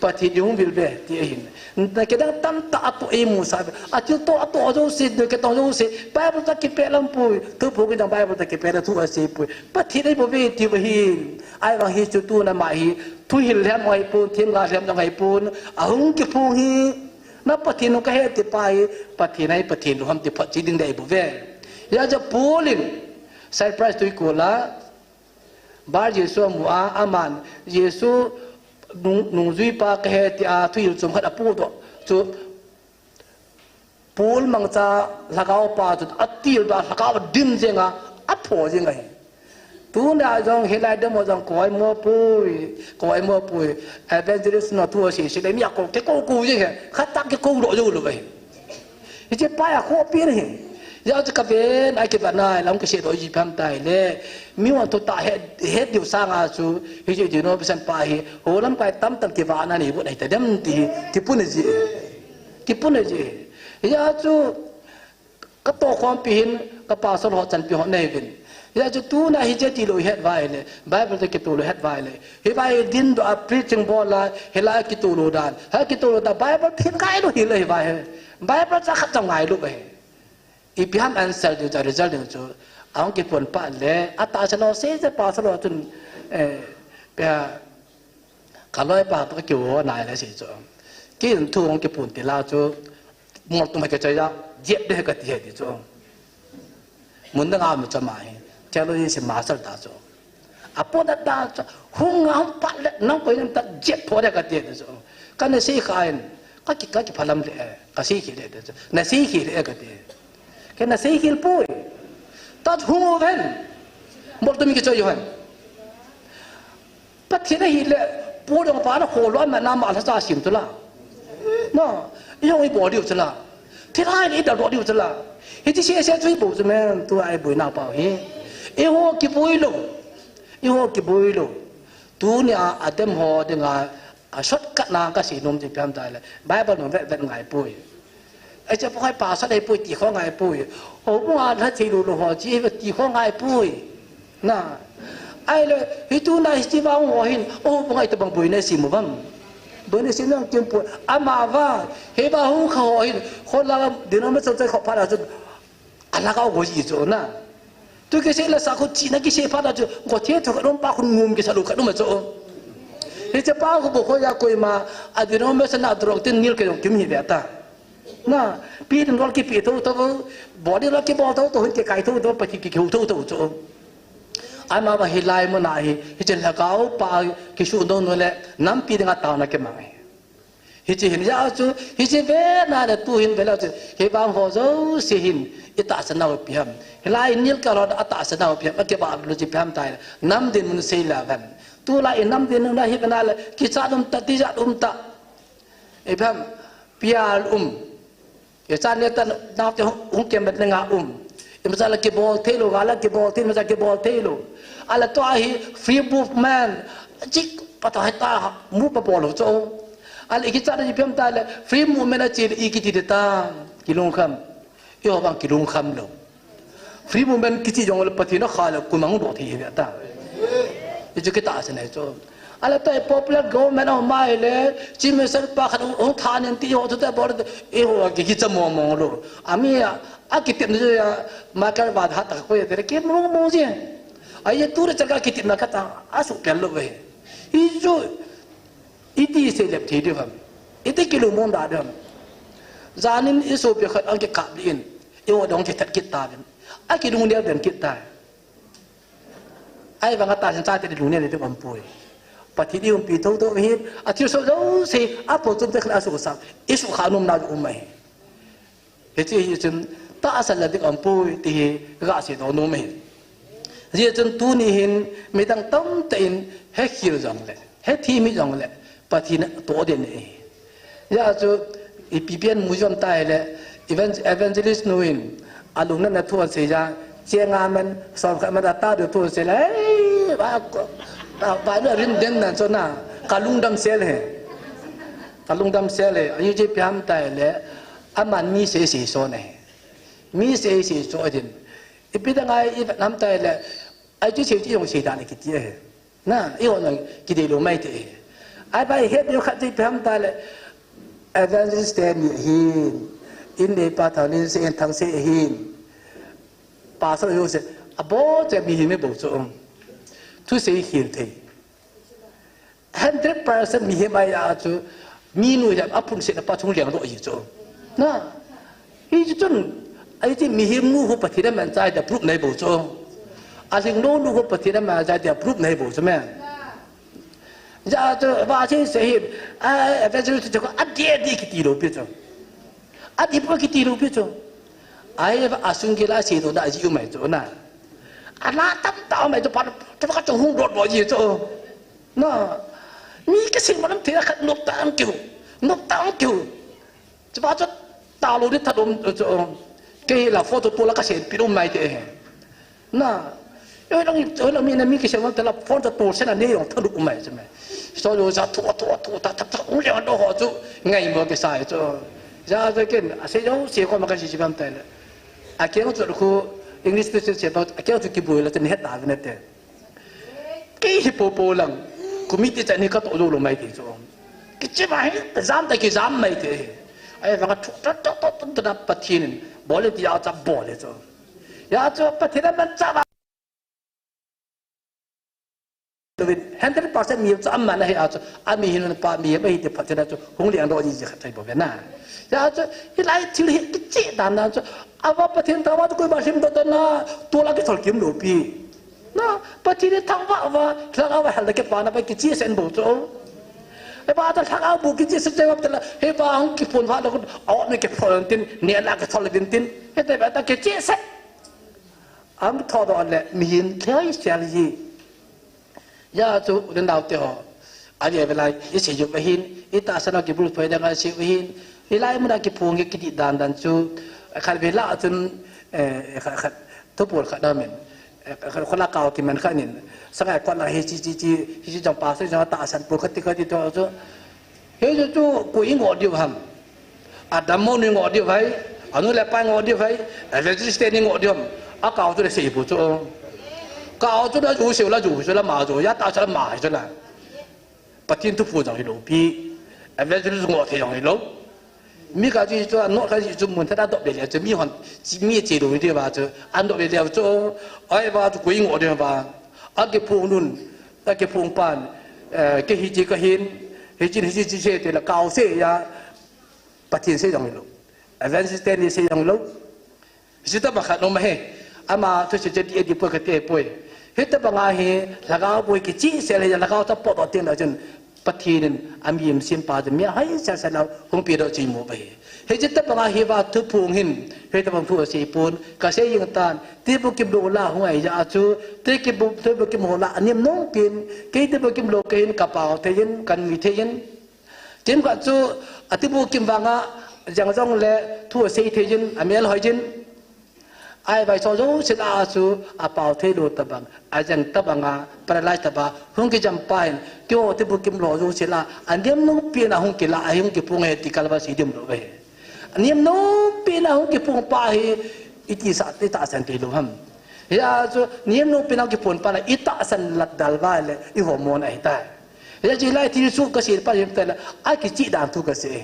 Pathen in hung vil be ti ahin. Na kidang tamtah atoh imu sa ve. Athil toh atoh jouse, na kitoh jouse. Bible toh kipehlam poi. Thuphong kidang Bible toh kipehlam thu asei poi. Pathen in ahibouve ti uva ahin. Ahivang hiche tuna ama hi. Thuhil lhem ahipon, themgao lhem ahipon. Ahung kiphong hi. Na Pathen u kahe ti pa hi, Pathen ahi Pathen lou ham ti photchet ding dei bouve. Hijeh chun Paul in, Cyprus tuikol a, Bar Jesu amu a, aman, Jesu nung, nungjui pa kahe tia, thuhil chom khat apohdoh. Chu, Paul mangcha lhagao pa chu, atildoh a lhagao adim jeng a, apho jeng ahi. Tuna jong hilai dam ho jong koi mo poi, koi mo poi. Evangelist na thu asei sei le mi akou, kikou kou jeng he. Khat tah kikou doh jou lou ve. Hiche pa a khopi ahi. Hijeh chun kaven a kivat na lam kasei doh ji pam tai le. Mi hon thutah het, het diu sanga chu. Hiche denomination pa hi. Ho lamkai tamtah kivahna nei bou ahi ta dem ti hi. Kipuna ji. Kipuna ji. Hijeh chun Katoh khompi hin, ka pastor ho chanpi ho nei uvin. Hijeh chun tuna hiche tilou ihet uva ahile, Bible toh kitoh lou ihet uva ahile. Hiva hi dindoh a preaching bol a, hilai kitoh lou dan. Hi kitoh lou dan, Bible thil ngailou hile hiva hi. Bible chang khat chang ngailou ahi. Ipi ham answer ding chu, result ding chu. Ahung kiphon phat le, atahsan ho seise pastor ho chun, eh, pia, Ka loipa toh kiho nai le sei chu. Kei in thu hung kiphon til a chu. Moltum hi kichoi a, jep ding ahi kati ahi ti chu. Mun dang a um chu ama hi. Theology sim master ta chu. Apot a ta chu. Hung a hung phat le nang koi nam ta jep pho ding ahi kati ahi ti chu. Kana sei kha in. Ka ki, ka kiphalam le, ka sei khel le ti chu. Na sei khel le kati. Kei na sei khel poi. Ta chu hung uhen. Moltum hi kichoi uhen. Pathen ahile, Paul jong pa na kholou a, ama na ama lhacha sim tu la. No, i hung i bol diu chu la. Thilhai le i dal doh diu chu la. Hiche sese chu i bol chu men, tu a i boina pau hi. I ho kiboi lou. I ho kiboi lou. Tuni a, Adam ho dinga, a shortcut na ka sei nom chu ipi ham tile. Bible nom vet vet ngai poi. Ai che po khai pastor ai poi ti kho ngai poi. Houbung a lha thei lou lou ho chi ti kho ngai poi. Na. Ahile, hiche tuna hiche vang ho hin, houbung a itobang boina isei mu vem. Boina isei nang kim poi. Ama vang, hiva hung kha ho hin, kho la denomination chai kho phat a chu, a lhagao go ji chu na. Tu kisei la sa khu chihna kisei phat a chu, go the thu khat um pa khu ngum kisa lou khat um chu. Hiche pa khu bou kho a koima, a denomination a drop tin nil ke jong kim hi ve ta. Na, pi ding lol kipi thotho, bol ding lol kibol thotho, hin kikai thotho, Pathen kikihou thotho chu. Ama va hilai mun a hi, hiche lhagao pa kisuh nom nom le, nampi dinga taona kimang hi. Hiche hin ja chu, hiche ve na le tu hin ve le chu, hivang ho jouse hin, i tahsan nau ipi ham. Hilai nil ka lhon a tahsan nau ipi ham, a kibah lou chu ipi ham tile, nam dinmun sei le vem. Tulai i nam dinmun a hi ve na le, kichat um ta, tijat um ta. Ipi ham, pial um. Ichan neh tan naote hung, hung kemmet le nga um. Imacha la kibol thei lou, nga la kibol thei, imacha kibol thei lou. Ahile tua hi free movement. Chik patah heta move pa bol lou chu. Ahile ikichat na ipi ham tile free movement a che le i kiti ding ta. Kilungkham. Eiho vang kilungkham lou. Free movement kichi jong le Pathen a kha le kumang doh thei hi ta. Hichu kitahsan ahi chu. Ahile tua hi popular government a um ahile, Chief Minister pa khat hung, hung tha nin ti ho chu ta bol, eiho a ki, kicha mong mong lou. Ami a, a kitepna chu a, Michael va hat ta ko ye te ki mong mong ji. Ahi tu le chaka kitepna kata, a su pel lou ve. Hichu, iti sei lep thei diu ham. Iti kilungmong da diu ham. Janin i sopi khat ang kikap lih in, eiho dong kithat kit ta vin. A kilungnel den kit ta. Ahivang a tahsan chate lungnel ding um poi. Pathen i umpi thotho hi, a thilsoh jouse, a pon chom te khat a sohsah, i sukha nom nau um ahi. Hiche hi chun, tahsan le ding um poi, ti hi, ka seidoh nom ahi. Hijeh chun tuni hin, midang tamtah in, hekhel jong le, hethem hih jong le, Pathen toh ding ahi. Hijeh chun, ipi pen mu jom ta hile, evan-, evangelist nu in, alungnatna thu asei jeh, cheng a man, som khat man a ta diu thu asei le, ei, va, va, va, rin den nan chu na, ka lungdam sel e. Ka lungdam sel e, ahi chu ipi ham ta hile, aman mi sei sei son e. Mi sei sei son e. Ipi dang a i vet ham ta hile, ahi chu sei chu jong sei dan kiti e. Na, eiho nang kidei lou mai te. Ahivang het diu khat chu ipi ham ta le, evangelist te ni ahin, in le pa thang nin se in thang se ahin. Pastor ho se, abol che mihem bou chu. Thusei khel thei. Hundred percent mihem ahi a chu, minu hi aphunsetna pa chu hung lengdoh ji chu. Na, hichu chun, ahi chu mihem nu khu Pathen aman chai dia proof nei bou chu. Alhinglou nu khu Pathen aman chai dia proof nei bou chu me. Hijeh chun, va sei sei hi, a, evangelist chu adih adih kiti lou pi chu. Adih pa kiti lou pi chu. Ahi va asung kila seidoh da ji umai chu na. Ala tamtah umai chu pa, chu pa chu hung dot dot ji chu. Na, mi kisei malam thei khat nop tah ang kiu, nop tah ang kiu. Chupa chu talou ding that um chu. Kei hi la photo tola kasei peh um mai te. Na, eiho lang, eiho lang mi na mi kisei malam thei la photo tolse na nei jong that um mai chu me. So jo sa thu, thu, thu, ta, ta, ta, um le do ho chu ngai mo kisai chu. Ja ja ken, asei jo sei ko ma kasei sei bam tai le. Akeng chu khu English Christian sei pa, akeng chu kiboi la chu ni het ta ve na te. Kei hi popo lang, committee chan hi katoh jou lou mai thei chu. Kichep a hi, jam ta kijam mai thei. Ahivang a thu, thu, thu, thu, thu, thu na Pathen in, bol e ti a cha bol e chu. Hijeh chun Pathen aman cha va. Hundred percent mi cha aman ahi a chu, ami hin pa mi ahi ti Pathen a chu, hung lengdoh ji ji khat thei bou ve na. Hijeh chun, hilai thil hi kicheh dan dan chu, ava Pathen thangvah chu koima lhemdoh dan a, tol a kithol kim lou pi. Na, Pathen hi thangvah va, lhagao va hel le kipana va kichehsah in bou chu. Hiva ta lhagao bou kichehsah cheh va ta la, hiva hung kiphon va la, a ot me kiphon tin, neh la kithol vin tin. Hiti va ta kichehsah. Am thodoh le, mihem thei sel ji. Hijeh chun, u le nao te ho. Avel avel a, i sei u ahin, i tahsan a kibulphuh ding a sei u ahin, i lai mun a kiphong hi kiti dan dan chu, khat vei lah chun, eh, khat, khat, thupol khat amin, eh, khat, khat la kau kiman khat in, sangai kot la hi chi, chi, chi, hi chi jong pastor jong tahsan pu khat ti khat ti to chu, hi chu chu koi i ngoh diu ham. Adam monu i ngoh diu ham, anu le pa i ngoh diu ham, evangelist te i ngoh diu ham. A kau chu le sei pu chu. Kau chu la ju sei la ju sei la ma ju, ya tahsan la ma sei la. Pathen thupha jong hilou pi. Evangelist ngoh thei jong hilou. Mi khat chu chu, a note khat chu mun thada dop le le chu, mi hon, chi mi che lou ni ti ba chu, a dop le le chu, ai ba chu koi ngoh de ba. A kiphong nun, a kiphong pan, eh, kei hi chi ka hin, hi chi hi chi sei te la kau sei ya, Pathen sei jong hilou. Evangelist te ni sei jong lou. Hiche tobang khat um ahi. Ama thusei chu di, di poi kati poi. Hitobang a hi, lhagao bou kicheh sel hi, lhagao chu potdoh teng le chun, Pathen in, ami im sim pa chu, mi ahoi sel sel a, hung pedoh chu imu uve. Hiche tobang a hi va thuphong hin, hitobang thu asei pon, kasei jing tan, ti bu kim lou la hung ahi ja chu, ti ki bu, ti bu kim lou la, anem nom pin, kei ti bu kim lou kei hin, ka pao thei in, ka nui thei in, Kimkhat chu atibu kim vanga jeng jong le thu asei thei jin, amel hoi jin. Ahivang chu jouse lah a chu apao thei lou tobang, ajeng tobang a paralyze tobang hung kijam pa hin, keiho atibu kim lou jouse lah a, anem nom pin a hung kila, ahung kiphong e ti kalva sei dim lou ve. Anem nom pin a hung kiphong pa hi iti sa, iti tahsan thei lou ham. Hia chu nem nom pin a hung kiphong pa la itahsan lat dal va le ihomon ahitai. Hijeh chun lai thilsoh kasei pa him tale, akicheh dan thu kasei.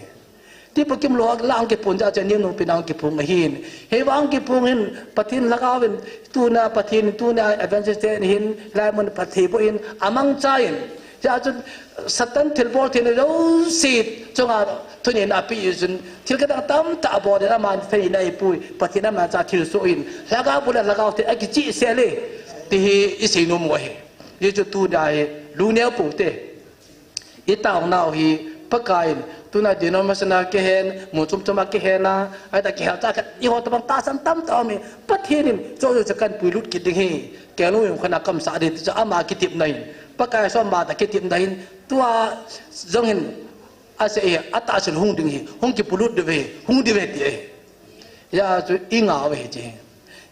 Tibu kim lou a hung kiphong jeh chun nem nom pin a hung kiphong ahin. Hivang hung kiphong hin, Pathen lhagao in, tuna Pathen, tuna evangelist te hin, lai mun phatthei boh in, amangcha in. Hijeh chun, Satan thilbol thei jouse chunga thuneina ape jeh chun, thil kadang tamtah abol in, aman thei in ahipoi, Pathen amangcha thilsoh in, lhagao bou le lhagao thei akicheh sel e, ti hi isei nom u ahi. Hijeh chun tuna hi, lungneo pou te. Itaonau hi, Pakai in, tuna denomination a kihen, mun chom chom a kihen a, ahita kihel cha khat, eiho tobang tahsan tamtah um e, Pathen in, chu chu chu kahin puilut kit ding ahi, kei lung jong kahin kamsah ding ti chu ama kitepna ahin, Pakai soma ta kitepna ahin, tua jong hin, asei e, atahsan hung ding ahi, hung kipuilut diu ahi, hung diu ahi ti ahi. Hijeh chun ingah uve hiche.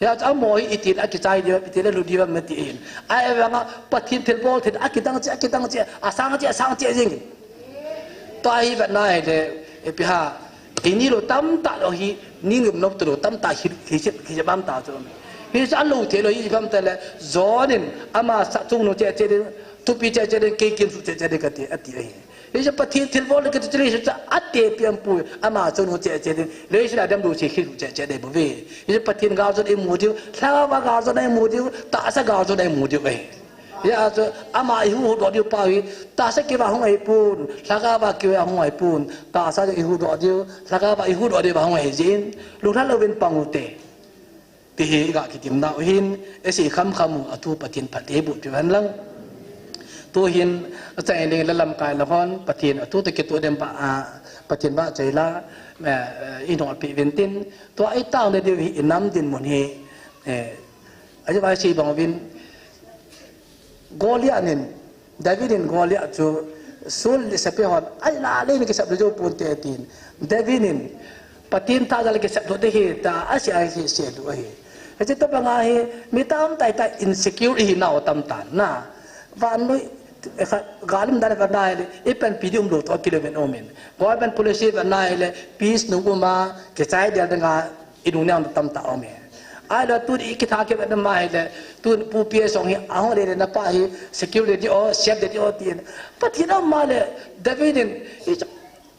Hijeh chun amaho hi itin akichai diu, itin alu diu ham ti ahin. Ahivanga Pathen thilbol thei akidang cheh, akidang cheh, asang cheh, asang cheh jing. Tua hi vetna hile, ipi ham, ini lou tamtah lou hi, ni ngim nom tu lou tamtah hi, hi, hi, hi bam ta chu. Hichu alou thei lou hi bam tale, John in ama sa chungnung cheh cheh ding, thupi cheh cheh ding, kei kin su cheh cheh ding kati, ati ahi. Hichu Pathen thilbol le kati chu leiset chu atepi aum poi, ama chungnung cheh cheh ding, leiset a damlou se khi cheh cheh ding bou ve. Hichu Pathen galjona imu diu, lhagao a galjona imu diu, tahsa galjona imu diu ve. Hijeh chun ama ihuhdoh diu pa hi, tahsa kiva hung ahipon, lhagao a kiva hung ahipon, tahsa ihuhdoh diu, lhagao a ihuhdoh diu va hung ahi jeh in, lunglha louvin pang u te. Ti hi iga kitimna u ahin, isei kham kham u, athu Pathen phatthei boh peh hen lang. Tuhin, achai ding le lamkai le hon, Pathen athu toh kitoh dem pa, a, Pathen vahchoi la, eh, eh, inolpeh uvin tin. Tua itaona diu hi inam dinmun hi, eh, ajeh vang sei bang uvin, Goliath in, David in Goliath chu Saul le sepai hon, ai na le ni kisap le jou ponte tin. David in Pathen tha jal kisap lou ding ahi tia asei, asei, sei lou ahi. Hiche tobang a hi mi tamtah tah insecure ihinau tamtah na. Vannoi, eh, kha, gal um dan vannoi le, ipanpi ding umlou toh kiloimen umin. Government policy vannoi le, peace nung uma, kichai del dinga, Inung neo tamtah aume. Ahilou tuni ikitha kivetna ma hile, tun Pu P S jong hi, ahung le le napa hi, security o, safety o tin. Pathen ama le, David in, i,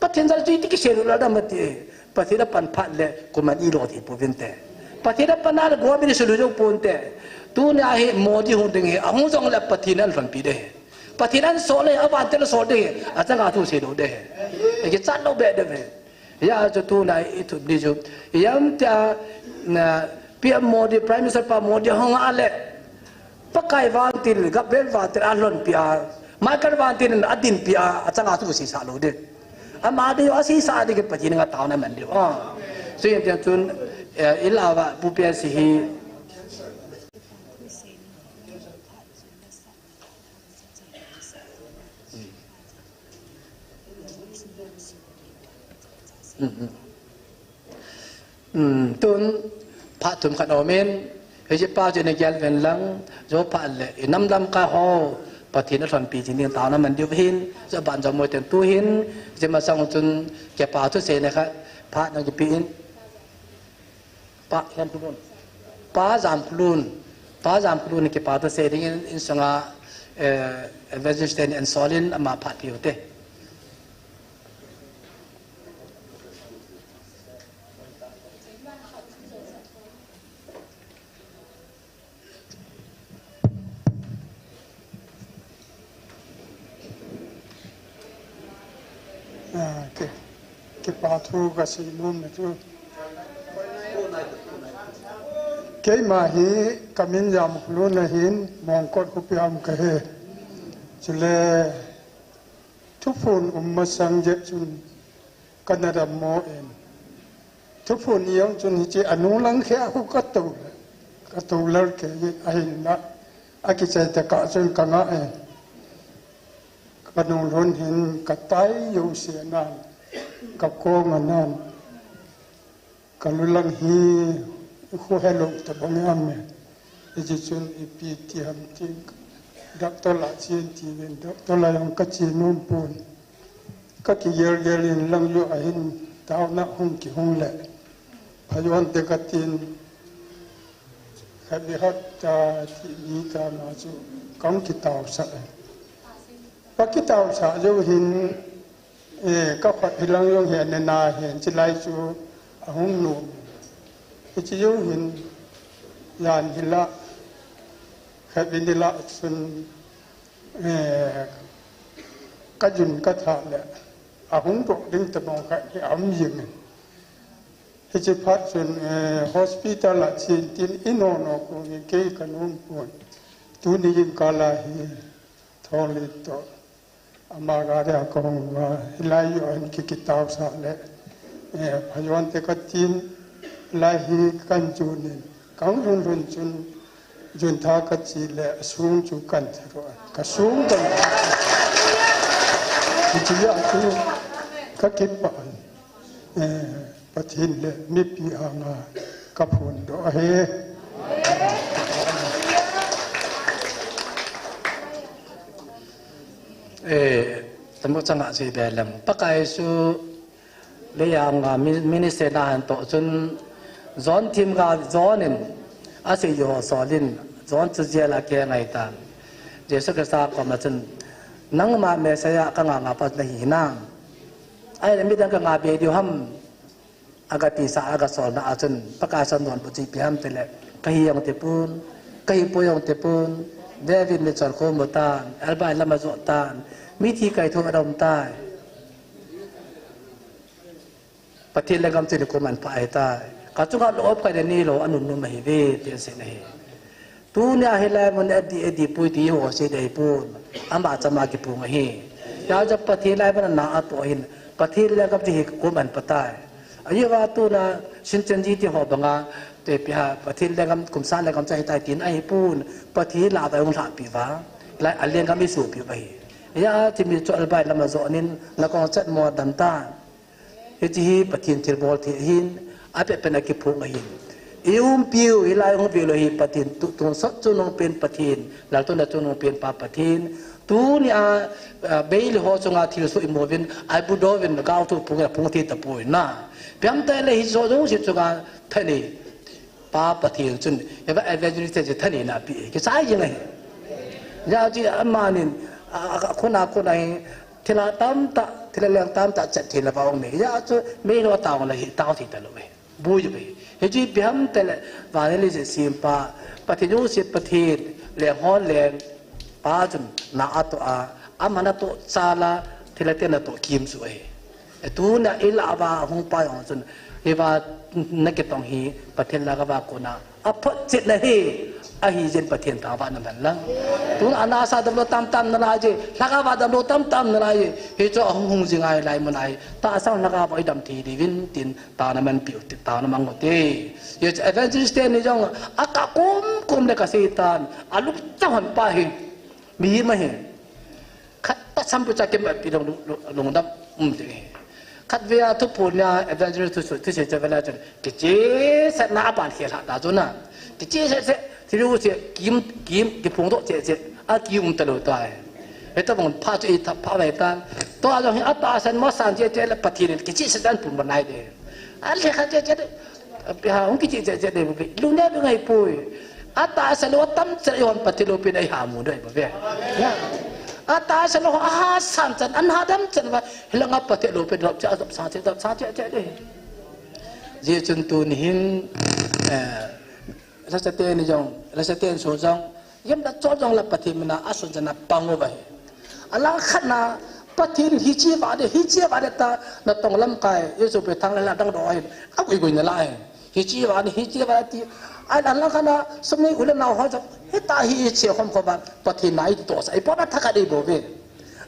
Pathen jal chu iti kisei lou la dam ati. Pathen apan phat le, kuman ilo thei pouvinte. Pathen apan a le, go bini sulu jong ponte. Tuni a hi, Modi hung ding hi, ahung jong le Pathen in alhonpi ding hi. Pathen in asol le, avantil asol ding hi, achanga thu sei lou ding hi. Ikichat lou be ding hi. Hijeh chun tuna ithum ding chu, ijemtia, na, P M Modi, Prime Minister pa Modi hung a le, Pakai vantil, Gabriel vantil alhonpi a, Michael vantil in adinpi a, achanga thu seisah lou ding. Ama ding, aseisah ding Pathen in ataona aman diu. Ah. Chuin tiang chun, eh, ilah uva, Pu P S hi, Um, tun phat thum khat aumin, hiche pa chu nei gel ven lang, jo phat le, i nam lamkai ho, Pathen a lhonpi jing ding taona man diu hin, jo ban jo moi ten tu hin, hiche masang chun, kipa thu seina khat, phat nang kipe in, pa, hian tu lun. Pa Jamkholun, Pa Jamkholun kipa thu sei ding in, insunga, eh, evangelist ten an solin ama phat piu te. Ah, ke, kipa thu kasei nom na chu. Keima hi kamin Jamkholun ahin, Mongkot khopi a um kahi. Chule, thuphon um masang jeh chun kana dammo in. Thuphon jong chun hiche anung lang khe a khu kato, kato lal kei ahinla. Akichai tah a chun kanga in. Kanung lhon hin katai jouse nan, kakong anan. Kalu lang hi khu helou tabang e. Hiche chun ipi ti ham ti, doctor lah chen tivin, doctor lah jong kache nom pon. Kakigel gel in lang jo ahin taona hung kihung le. Phajon te katin, khat le hat ta ti ni ta ma chu kahung kitaosah e. Kakitaosah jou hin, Eh, kakhut hi lang jong hi anena hin, chulai chu ahung nom. Hiche jou hin, jan hi la, khat vei ni la chun, eh, kajun katha le, ahung doh ding tabang khat hi aum jing in. Hiche phat chun, eh, hospital a chen tin i nono kong in kei kanom pon. Tuni jingkah a hi, thong le to. Ama gari a kahung uva, hilai joh hin kikitaosah le, eh, phajon te katin, lai hi kahin jun in, kahung lhun lhun chun, jun tha kache le, asung chu kahin thet u, kasung kahin thet u. Hiche a chu kakipah in. Eh, Pathen le mipi anga kaphondoh ahi. Eh, tamo changa sei be lem. Pakai Jesu le anga mi-, minister na han toh chun John thim ga John in asei jo solin John chu jail a kei ngai tan. Jesu Christa koma chun nangma Messiah kanga ngah pa nahi hinam. Ahile midang kanga be diu ham. Aga tisa, aga solna a chun, Pakai Jesun donbut chu ipi ham tile, kahi jong tipon, kahipoi jong tipon, David mitchor khu mu tan, Albai lam ajoh tan, mithi kaithou a dom tai. Pathen lenggam chu ikum ahin pha ahitai. Kachunga lou of kai le neilou, anunnom ahiuve, tin asei ahi. Tunia hilai mun a di, a di pui ti ho sei dei pon. Ama chama kipung ahi. Hijeh chun Pathen lai mun a na atoh ahin. Pathen lenggam chu hi kum ahin pha tai. Ahivang tuna Shincheonji ti ho banga, te pi ha, Pathen lenggam, kum sang lenggam chu ahitai tin ahipon. Pathen lah a hung lhahpi uva. Lai a lenggam isuhpi uva ahi. Hijeh chun mi chu Albai lam ajoh in, nakong chet mo dam tan. Hiche hi Pathen thilbol thei ahin, apet pen a kiphong ahin. I umpiu, hilai hung velou hi Pathen, tu, tonsot chungnung pen Pathen, laltouna chungnung pen pa Pathen. Tunia, a, Bailey ho chunga thilsoh imu uvin, a budo uvin, gao thu phong a phong thei tapoi na. Ipi ham tile hiche jouse chunga thanei pa Pathen chun, eva evangelist chu thaneina ape, kichai jing ahi. Hijeh chun amanin, a, a, a, khuna, khuna hi, Thil a tamtah, thil a leng tamtah chet thei lou va um e. Hijeh chun, meilou tao le hi, tao thei talou e. Bui e. Hichu ipi ham tile, vanili je simpa, Pathen u si Pathen, leng hon leng, pa chun, na atoh a, aman atoh chala, thil a ten atoh kim chu e. E tuna ilah uva hung pa jong chun, hiva na kitong hi, Pathen lah a va kona, Aphotchetna hi, ahi jeh in Pathen thangvahna man lang. Tun a nasa damlou tamtah um nalai je, lhagao a damlou tamtah um nalai je. Hichu ahung hung jing ahilai mun ahi. Tahsan lhagao a idam thei diuvin tin taona manpiu, tin taona mang u hite. Hichu evangelist teni jong akah kum kum le kasei tan. Alung chang hon pa hi. Mihem ahi. Khat ta sampu cha kei ma pi long, long, lungdam um ding ahi. Khatvei a thuphon a evangelist thu, thu sei che vela chun, kichehsahna a ban khel ha ta chu na. Kichehsah se, thiru se, kim, kim, kiphong doh che che, a ki um ta lou ta e. Hitabang pha chu i tha pha vai ta. Tua jong hi atahsan mo san che che le Pathen in kichehsah dan pun banai de. A le kha che che de. Pi ha hung kichehsah che de bu. Lu ne bu ngai pui. Atahsan lou tam chan i hon Pathen loupina i ha mu doi ba ve. Ya. Atahsan lou a ha san chan, an ha dam chan va. Hilanga Pathen loupina dop cha dop sa che, dop sa che che de. Jeh chun tuni hin, eh, lhasate ni jong, lhasate ni so jong, yam da chol jong la Pathen mina a sun jana pang uva hi. Alang khat na Pathen hiche va de, hiche va de ta na tong lamkai, Jesu pe thang la dang do hin, a gui gui na la hin. Hiche va ni, hiche va ti, a lang khat na sum ni u le nao ho jong, hita hiche khom khom va, Pathen na i to sa, i po na thakhat i bo ve.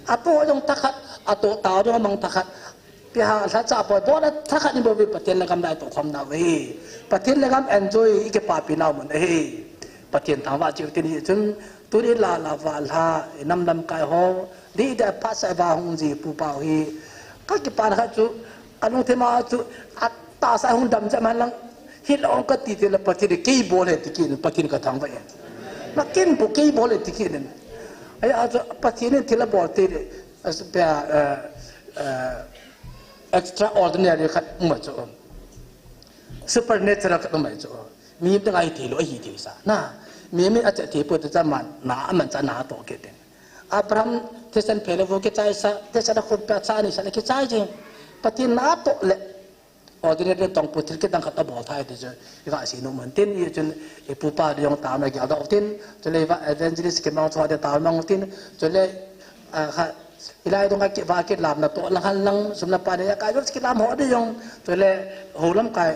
A po jong thakhat, a to ta jong mang thakhat. Pi ha lhacha poi, bona thakhat ni bo ve Pathen le gam dai to khom na ve. Pathen le gam enjoy i kipapi nau mun ahi. Pathen thangvah cheh u tin hi chun, tuni la la va lha, i nam lamkai ho, di da pha sa va hung ji pu pau hi. Ka kipana khat chu, ka lungthim a chu, atahsa hung dam jam han lang, hi la ong ka ti te la Pathen kei bol e ti kin, Pathen ka thangvah e. Ma kin bo kei bol e ti kin. Ai a chu Pathen in thil a bol te le, as pe, eh, eh, extraordinary khat um chu. Supernatural khat um chu. Mi te ngai thei lou ahi thei sa. Na, mi mi a che thei po te cha man, na a man cha na to ke te. Abraham, thesen phele vo kichai sa, thesen a khut pa cha ni sa le kichai je. Pathen na to le. Ordinary tong pu thil kidang khat a bol thei te chu. I va si nu man tin, i chun, i pu pa de jong ta na gel da tin. Chu le va evangelist ki mang chu de ta mang tin. Chu le, a, kha, i lai dong a ki va ki lam na to lang han lang, sum na pa de ya ka jong ki lam ho de jong. Chu le, ho lamkai,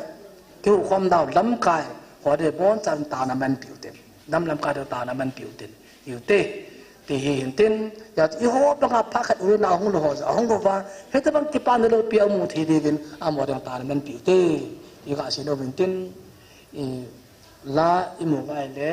ki hu khom dau lamkai, ho de bon chan ta na man piu tin. Nam lamkai de ta na man piu tin. Iu te, ti hi hin tin, ya i ho banga pha khat u na hung lou ho ja, hung lou va, hitabang kipana loupi a mu thei di vin, a mo dang ta na man piu te. I va si nu vin tin, i la i mu vai le,